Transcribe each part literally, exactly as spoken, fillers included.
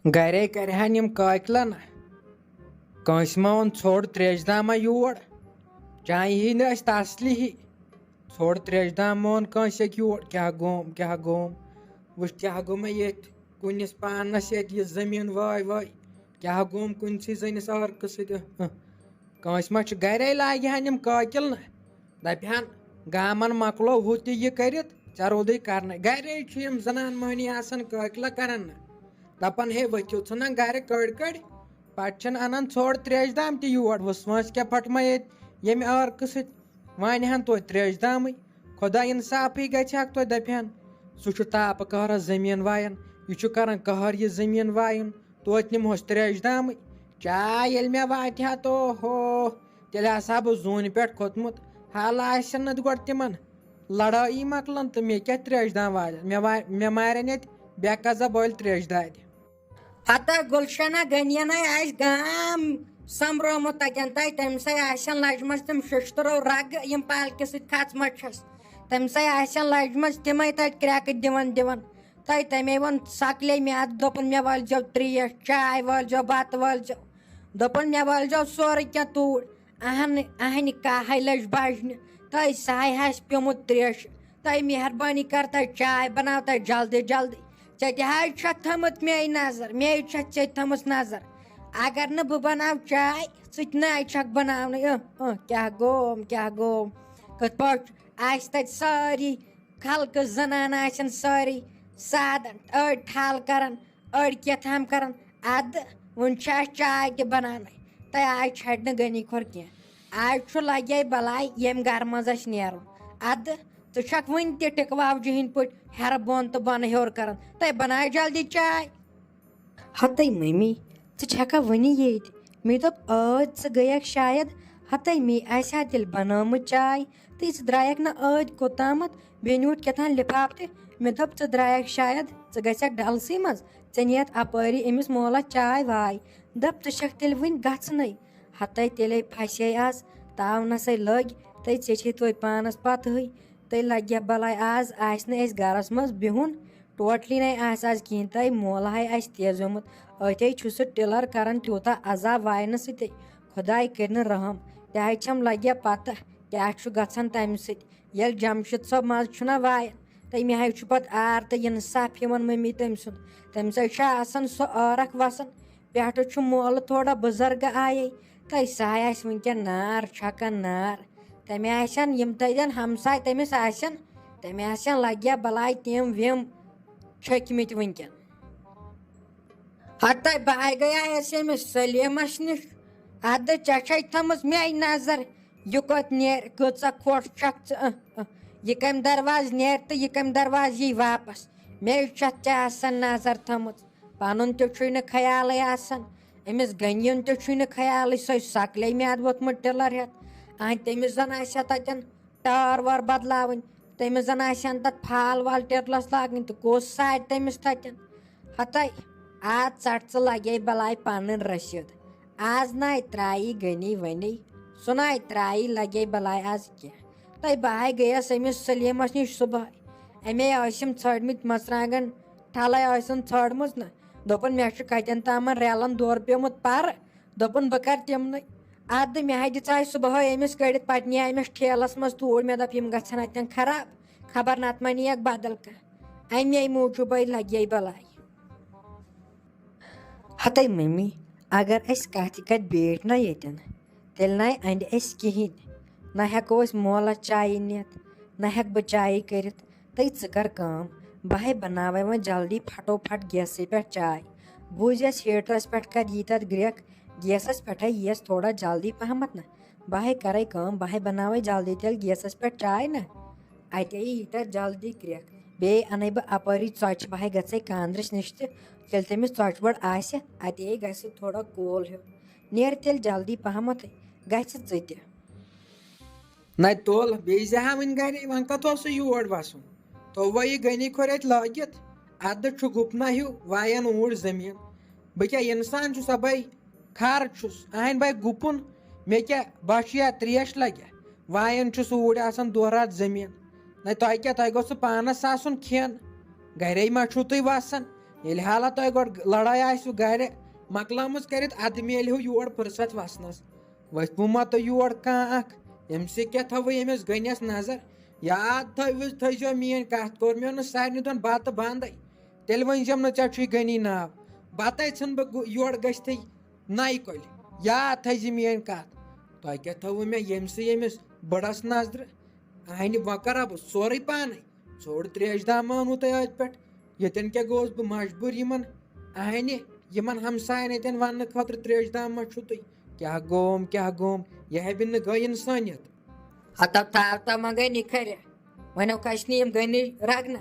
گرے کرِہن یِم قٲقلہ نہ۔ کٲنٛسہِ ما اوٚن ژھوٚڑ تریشہِ دامہ یور؟ چانہِ ہی نہٕ أسۍ تسلی ہی۔ ژھوٚڑ تریشہِ دام ما اوٚن کٲنٛسہِ اَکہِ یور؟ کیٛاہ گوم، کیٛاہ گوم؟ وٕچھ کیٛاہ گوٚو مےٚ ییٚتہِ کُنِس پانس ییٚتہِ یہِ زٔمیٖن وٲے وٲے۔ کیٛاہ گوم کُنسٕے زٔنِس عٲرقہٕ سۭتۍ؟ اہ، اہ۔ کٲنٛسہِ ما چھُ گرے لاگہِ ہن یِم قٲقِل نہ؟ دَپہِ ہَن، گامَن مۄکلو ہُہ تہِ یہِ کٔرِتھ، ژےٚ روٗدُے کرنَے۔ گرے چھِ یِم زنان مٔہنی آسان قٲقلہ کران نہ۔ دَپان، ہے، ؤتھِو ژھٕنان گرِ کٔڑۍ کٔڑۍ۔ پَتہٕ چھِنہٕ اَنان ژھوٚڑ تریشہِ دام تہِ یور۔ وٕژھ وٲنٛس کیٛاہ پھٹمَے ییٚتہِ ییٚمہِ عٲرقہٕ سۭتۍ؟ وۄنۍ ہَن توتہِ تریشہِ دامٕے۔ خۄدا اِنصافٕے گژھِ ہاکھ توتہِ دَپہِ ہَن، سُہ چھُ تاپہٕ قہرَس زٔمیٖن وایان، یہِ چھُ کران قہر یہِ زٔمیٖن وایُن۔ توتہِ نِمہوس تریشہِ دامٕے۔ چاے ییٚلہِ مےٚ واتہِ ہا تو ہو، تیٚلہِ آسہٕ ہا بہٕ زوٗنہِ پٮ۪ٹھ کھوٚتمُت۔ حال آسن نہٕ گۄڈٕ تِمن لڑٲیی مۄکلان تہٕ مےٚ کیٛاہ تریشہِ دام والٮ۪ن؟ مےٚ وا-، مےٚ مارن ییٚتہِ بے قضا بٲلۍ تریشہِ دادِ۔ ہتا گُلشنہ غنیَنَے آسہِ گام سۄمبرومُت تَتٮ۪ن تَے، تٔمِسَے آسن لَجمَژٕ تِم شِشتٕرو رَگہٕ یِم پالکہِ سۭتۍ کھژمَژٕ چھَس۔ تٔمِسَے آسن لَجمَژٕ تِمَے تَتہِ کرٛٮ۪کہٕ دِوان دِوان۔ تَے تَمے ووٚن سَکلے مےٚ اَتھ، دوٚپُن، مےٚ وٲلۍ زیو ترٛیش، چاے وٲلۍ زیو، بَتہٕ وٲلۍ زیو۔ دوٚپُن، مےٚ وٲلۍ زیو سورُے کینٛہہ توٗرۍ۔ اہن، اہنہِ کاہے لٔج بجنہِ۔ تہٕ سہے ہس پیومُت تریش۔ تہٕ مہربٲنی کر، تہٕ چاے بناو تہٕ جلدی جلدی۔ ژےٚ تہِ حظ چھےٚ تھٲمٕژ مے نظر، مے چھےٚ ژےٚ تھٲمٕژ نظر۔ اگر نہٕ بہٕ بناو چاے، ژٕ تہِ نہ چھکھ بناونٕے۔ اہ، اہ، کیٛاہ گوم، کیٛاہ گوم؟ کِتھ پٲٹھۍ آسہِ تتہِ سٲری خلقہٕ زنانہٕ آسن سٲری سادن، أڑۍ ٹھل کران، أڑۍ کیٛاہ تام کران۔ ادٕ وُنہِ چھِ اَسہِ چاے تہِ بناونَے۔ تہٕ آز چھَڑِ نہٕ غنی کھۄر کینٛہہ۔ آز چھُ لگے بلاے ییٚمہِ گرٕ منٛز اَسہِ نیرُن۔ ادٕ ژٕ چھکھ وُنہِ تہِ ٹِکہٕ واوجہِ ہِنٛدۍ پٲٹھۍ ہیرٕ بۄن تہٕ بۄنہٕ ہیوٚر کران۔ تہٕ بناو جلدی چاے۔ ہتے مٔمی، ژٕ چھکھا وُنہِ ییٚتہِ؟ مےٚ دوٚپ، ٲدۍ ژٕ گٔیکھ شاید۔ ہتے مے آسہِ ہا تیٚلہِ بنٲومٕژ چاے، تہٕ ژٕ درٛایکھ نہٕ ٲدۍ کوٚتامَتھ، بیٚیہِ نیوٗٹھ کیٛاہ تام لِفاف تہِ۔ مےٚ دوٚپ، ژٕ درٛایکھ شاید، ژٕ گژھکھ ڈلسٕے منٛز، ژےٚ نِیَتھ اپٲری أمِس مولس چاے واے۔ دپ، ژٕ چھکھ تیٚلہِ وُنہِ گژھنٕے؟ ہتے تیٚلے پھسے از، تاونسے لٔگۍ، تہٕ ژےٚ چھے توتہِ پانس پتہٕے۔ تہٕ لگہِ ہا بلاے از آسہِ نہٕ اسہِ گرس منٛز بِہُن، ٹوٹلی نے آسہِ از کِہینۍ۔ تہٕ مولہے آسہِ تیزیومُت، أتے چھُ سُہ ٹِلر کران تیوٗتاہ عذاب واینہٕ سۭتے۔ خداے کٔرِنہٕ رحم، تہِ حظ چھم لگہِ ہا پتہ کیٛاہ چھُ گژھان تمہِ سۭتۍ۔ ییٚلہِ جمشید صٲب منٛز چھُنہ وایان، تٔمۍ حظ چھُ پتہٕ آر تہٕ انصاف یِوان مٔمی تٔمۍ سُنٛد۔ تٔمِس حظ چھُ آسان سُہ عٲرق وسان، پٮ۪ٹھٕ چھُ مولہٕ تھوڑا بُزرگہٕ آیے، تہٕ سُہ حظ آسہِ وٕنکٮ۪ن نار چھکان نار۔ تٔمۍ آسن یِم تتٮ۪ن ہمساے تٔمِس آسن، تٔمۍ آسن لگیا بلاے تِم وِم چھٔکمٕتۍ وٕنکٮ۪ن۔ ہتے بہٕ ہاے گٔیایس أمِس سلیمس نِش۔ ادٕ ژےٚ چھے تھٲمٕژ مے نظر، یہِ کوٚت نیرِ، کۭژاہ کھوٚٹ چھکھ ژٕ، اہ، اہ۔ یہِ کمہِ دروازٕ نیرِ تہٕ یہِ کمہِ دروازٕ یی واپس؟ مے چھتھ ژےٚ آسان نظر تھٲمٕژ۔ پنُن تہِ چھُے نہٕ خیالٕے آسان، أمِس غنیُن تہِ چھُے نہٕ خیالٕے، سۄے سکلے میادٕ ووٚتھمُت ٹِلر ہٮ۪تھ۔ اہنہِ تٔمِس زن آسہِ ہا تتٮ۪ن ٹٲر وٲر بدلاوٕنۍ، تٔمِس زن آسہِ ہن تتھ فال وال ٹِلرس لاگٕنۍ، تہٕ کُس سارِ تٔمِس تتٮ۪ن؟ ہتے، آز ژٹ ژٕ لگے بلاے پنٕنۍ رسید۔ آز ناے ترایی غنی ونی، سُہ ناے ترایی لگے بلاے آز کینٛہہ۔ تہٕ بہٕ ہاے گٔیس أمِس سلیمس نِش صبحٲے۔ أمے ٲسِم ژھٲنٛڈمٕتۍ مرژٕوانٛگن ٹھلے ٲسِم ژھٲنٛڈمٕژ نہ۔ دوٚپُن، مےٚ چھُ کتٮ۪ن تامن ریلن دورٕ پیومُت پرٕ۔ دوٚپُن، بہٕ کرٕ تِمنٕے۔ ادٕ مےٚ ہاے دِژاے صبحٲے أمِس کٔڑِتھ، پتہٕ نِیے أمِس ٹھیلس منٛز توٗرۍ۔ مےٚ دوٚپ، یِم گژھن اتٮ۪ن خراب، خبر نتہٕ ما نِیَکھ بدل کانٛہہ۔ امے موٗجوٗبے لگے بلاے۔ ہتے ممی، اگر اسہِ کتھ کتھ بیٖٹھۍ نہ ییٚتٮ۪ن، تیٚلہِ نَے اَندِ اَسہِ کِہیٖنۍ۔ نہ ہٮ۪کو أسۍ مولس چایہِ نِتھ، نہ ہٮ۪کہٕ بہٕ چایہِ کٔرِتھ۔ تہٕ ژٕ کر کٲم، بہٕ ہے بناوے وۄنۍ جلدی پھٹو پھٹ گیسَس پٮ۪ٹھ چاے۔ بوٗزیَس ہیٖٹرَس پٮ۪ٹھ کر یی تَتھ گرٛٮ۪کھ، گیسَس پٮ۪ٹھَے یِیَس تھوڑا جلدی پہمتھ نہ۔ بہٕ ہے کرے کٲم، بہٕ ہے بناوے جلدی تیٚلہِ گیسَس پٮ۪ٹھ چاے نہ۔ اَتے یی تَتھ جلدی گرٛٮ۪کھ۔ بیٚیہِ اَنَے بہٕ اَپٲری ژۄچہِ، بہٕ ہے گژھے کاندرِس نِش تہِ، ییٚلہِ تٔمِس ژۄچہِ وٲر آسہِ، اَتے گژھِ تھوڑا کول ہیوٗ۔ نیر تیٚلہِ جلدی پہمتھ، گژھِ ژٕ تہِ۔ نَے تُل، بیٚیہِ زِ ہا وٕنہِ گرے، وۄنۍ کَتھ اوس سُہ یور وَسُن؟ تھوٚو وۄنۍ یہِ غنی کھۄر اَتہِ لٲگِتھ، اَدٕ چھُ گُپنہ ہیوٗ وایان اوٗرۍ زٔمیٖن۔ بہٕ کیٛاہ اِنسان چھُسا بَے؟ کھر چھُس، اَہَنۍ بَے گُپُن، مےٚ کیٛاہ بۄچھِ یا ترٛیش لَگہِ؟ وایان چھُس اوٗرۍ آسان دۄہ راتھ زٔمیٖن۔ نَے تۄہہِ کیٛاہ، تۄہہِ گوٚژھُ پانَس آسُن کھٮ۪ن، گرے ما چھُو تُہۍ وَسان؟ ییٚلہِ حالہ تۄہہِ گۄڈٕ لڑٲے آسِوٕ گرِ مۄکلٲمٕژ کٔرِتھ، ادٕ میلہِ ہو یور فرصت وسنس۔ وۄتھوٕ ما تۄہہِ یور کانٛہہ اکھ؟ ییٚمہِ سۭتۍ کیٛاہ تھاوٕ ییٚمِس گٔنِس نظر؟ یاد تھٲوِو، تھٲیزیو میٲنۍ کتھ، کوٚر مےٚ نہٕ سارنٕے دۄہن بتہٕ بندے۔ تیٚلہِ ؤنۍ زٮ۪م نہٕ ژےٚ چھُے گٔنی ناو۔ بتے ژھٕن بہٕ گُ-، یورٕ گٔژھتھٕے نَیہِ کۄلہِ۔ یاد تھٲیزِ میٲنۍ کتھ۔ تۄہہِ کیٛاہ تھٲوٕ مےٚ ییٚمہِ سۭتۍ ییٚمِس بٕڑس نظرٕ؟ اہنہِ وۄنۍ کرا بہٕ سورُے پانے۔ ژھوٚڑ تریش دام مانوٕ تۄہہِ اتھ پٮ۪ٹھ۔ ییٚتٮ۪ن کیٛاہ گوس بہٕ مجبوٗر یِمن، اہنہِ، یِمن ہمساین اتٮ۪ن وننہٕ خٲطرٕ تریش دام ما چھُو تُہۍ؟ کیٛاہ گوم، کیٛاہ گوم؟ یہِ ہیبہِ نہٕ گٔے انسٲنیت۔ ہتو تھاو تو وۄنۍ گٔے نِکھرِ۔ وۄنۍ کھسنہِ یِم گٔنی رگنہ۔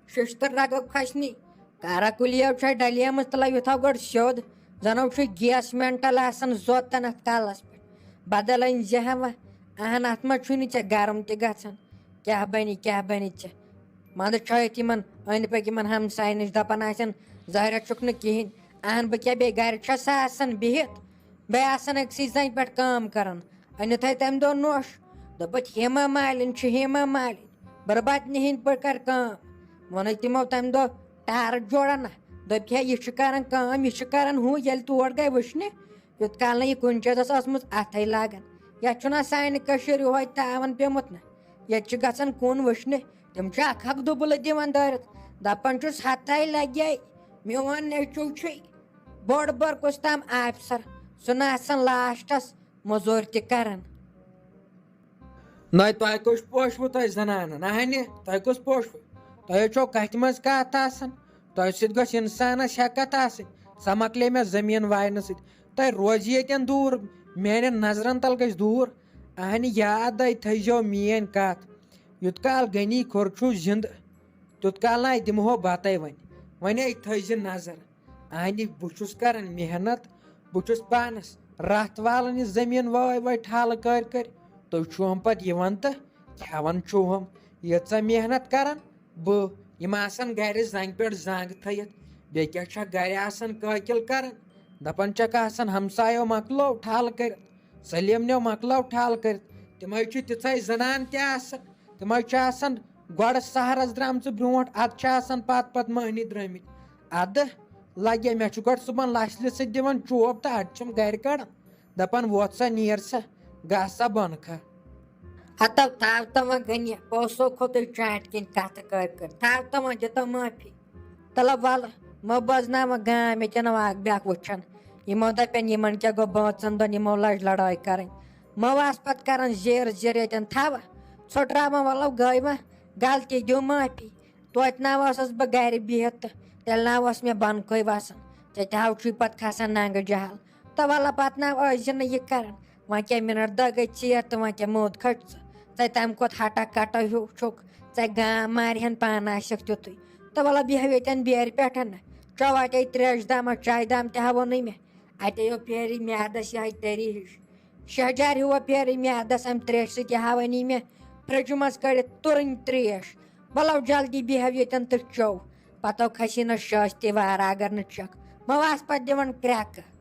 ششتر رگو کھسنہِ۔ کارا کُلیو چھےٚ ڈلیمٕژ تہٕ لگہِ تھاو گۄڈٕ سیوٚد۔ زنو چھُ گیس مینٹل آسان زوتن اتھ کلس پٮ۪ٹھ۔ بدل أنۍ زِ ہا وۄنۍ۔ اہن، اتھ ما چھُے نہٕ ژےٚ گرم تہِ گژھان؟ کیٛاہ بنہِ، کیٛاہ بنہِ ژےٚ؟ منٛزٕ چھٲتۍ یِمن أنٛدۍ پٔکۍ یِمن ہمساین نِش دپان آسن، ظٲہرہ چھُکھ نہٕ کِہینۍ۔ اہن، بہٕ کیٛاہ بیٚیہِ گرِ چھسا آسان بِہِتھ؟ بیٚیہِ آسان أکسٕے زنہِ پٮ۪ٹھ کٲم کران۔ أنِتھ ہے تمہِ دۄہ نوٚش۔ دوٚپُتھ، ہیما مالِن چھِ ہیما مالِن۔ برباد نِہِنٛدۍ پٲٹھۍ کر کٲم۔ ووٚنُے تِمو تمہِ دۄہ ٹارٕچ جوڑا نہ۔ دوٚپکھ، ہے، یہِ چھُ کران کٲم، یہِ چھُ کران ہُہ، ییٚلہِ تور گٔے وٕچھنہِ، یوٚت کال نہٕ یہِ کُنہِ چیٖزس ٲسمٕژ اتھے لاگان۔ یتھ چھُنہ سانہِ کٔشیٖرِ یِہوے تاون پیومُت نہ۔ ییٚتہِ چھِ گژھان کُن وٕچھنہِ، تِم چھِ اکھ اکھ دُبلہٕ دِوان دٲرِتھ۔ دپان چھُس، ہتاے لگے، میون نیٚچو چھُے بوٚڑ بار کُس تام آفسر، سُہ نہٕ آسان لاسٹس مٔزوٗرۍ تہِ کران۔ نَے، تۄہہِ کُس پوشوٕ تۄہہِ زنانن؟ اہنہِ، تۄہہِ کُس پوشوٕ؟ تۄہہِ چھو کتھِ منٛز کتھ آسان۔ تۄہہِ سۭتۍ گژھِ انسانس ہٮ۪کتھ آسٕنۍ۔ سۄ مۄکلے مےٚ زٔمیٖن واینہٕ سۭتۍ۔ تۄہہِ روزِ ییٚتٮ۪ن دوٗر، میانٮ۪ن نظرن تل گژھِ دوٗر۔ اہنہِ، یاد دے تھٲیزیو میٲنۍ کتھ۔ یوٚت کال غنی کھوٚر چھُو زِندٕ، تیوٚت کال نَے دِمہو بتَے وۄنۍ۔ وۄنۍ ہے تھٲیزِ نظر۔ اہنہِ، بہٕ چھُس کران محنت، بہٕ چھُس پانس رتھ والان یہِ زٔمیٖن وٲے وٲے ٹھالہٕ کٔرۍ کٔرۍ۔ تُہۍ چھِو ہم پتہٕ یِوان تہٕ کھٮ۪وان چھِو ہم۔ ییٖژاہ محنت کران بہٕ، یِم آسان گرِ زنگہِ پٮ۪ٹھ زنگ تھٲیِتھ۔ بیٚیہِ کیٛاہ چھکھ گرِ آسان قٲقِل کران؟ دپان چھکھ آسان ہمسایو مۄکلو ٹھالہٕ کٔرِتھ، سلیمنیو مۄکلو ٹھالہٕ کٔرِتھ۔ تِمے چھِ تِژھے زنان تہِ آسان۔ تِم حظ چھِ آسان گۄڈٕ سحرس درٛامژٕ برونٛٹھ، ادٕ چھِ آسان پتہٕ پتہٕ مٔہنی درٛٲمٕتۍ۔ ادٕ لگے، مےٚ چھُ گۄڈٕ صُبحن لژھلہِ سۭتۍ دِوان چوب تہٕ ادٕ چھِم گرِ کڑان، دپان، وۄتھ سا، نیر سا، گژھ سا بۄنہٕ کھہ۔ ہتو تھاو تو وۄنۍ غنی، پونٛسو کھوٚتُے چانٛٹہِ کِنۍ کتھٕ کٔرۍ کٔرۍ، تھاو تو وۄنۍ، دِتو معٲفی۔ تلہ ولہٕ، مہ بوزناو وۄنۍ گام ییٚتٮ۪ن اکھ بیاکھ وٕچھن۔ یِمو دپن، یِمن کیٛاہ گوٚو بٲژن دۄن، یِمو لٲج لڑٲے کرٕنۍ۔ مہ واس پتہٕ کران زیر زیر ییٚتٮ۪ن تھاوٕ۔ ژھۄٹراوان، وَلو گٔے وۄنۍ غلطی، دِیِو معٲفی۔ توتہِ نہ ٲسٕس بہٕ گرِ بِہِتھ تہٕ تیٚلہِ نہ اوس مےٚ بۄنہٕ کُے وَسان۔ ژےٚ تہِ ہاو چھُے پتہٕ کھسان ننٛگہٕ جہل۔ تہٕ وَلہٕ پتہٕ نہ ٲسۍ زِ نہٕ یہِ کران۔ وۄنۍ کیٛاہ مِنٹ دہ گٔے ژیر تہٕ وۄنۍ کیٛاہ موٗد کھٔج ژٕ؟ ژےٚ تَمہِ کھۄتہٕ ہٹا کٹا ہیوٗ چھُکھ۔ ژےٚ گام مارِ ہن پانہٕ آسٮ۪کھ تیُتھُے۔ تہٕ وَلہٕ بیٚہو ییٚتٮ۪ن بیرِ پٮ۪ٹھ نہ۔ چٮ۪و اَتے ترٛیش دامہ، چایہِ دام تہِ ہاوو نہٕ مےٚ۔ اَتے یو پھیرِ میادس یِہوٚے تٔری ہِش۔ شہجار ہیوٗ پھیرِ میادس امہِ تریشہِ سۭتۍ، یہِ ہاوانی مےٚ فرجہِ منٛز کٔڑِتھ تُرٕنۍ تریش۔ وَلو جلدی بیٚہو ییٚتٮ۪ن تہٕ چٮ۪و۔ پتو کھسی نہ شٲستہِ وارٕ اگر نہٕ چکھ۔ مہ واس پتہٕ دِوان کرٛٮ۪کہٕ۔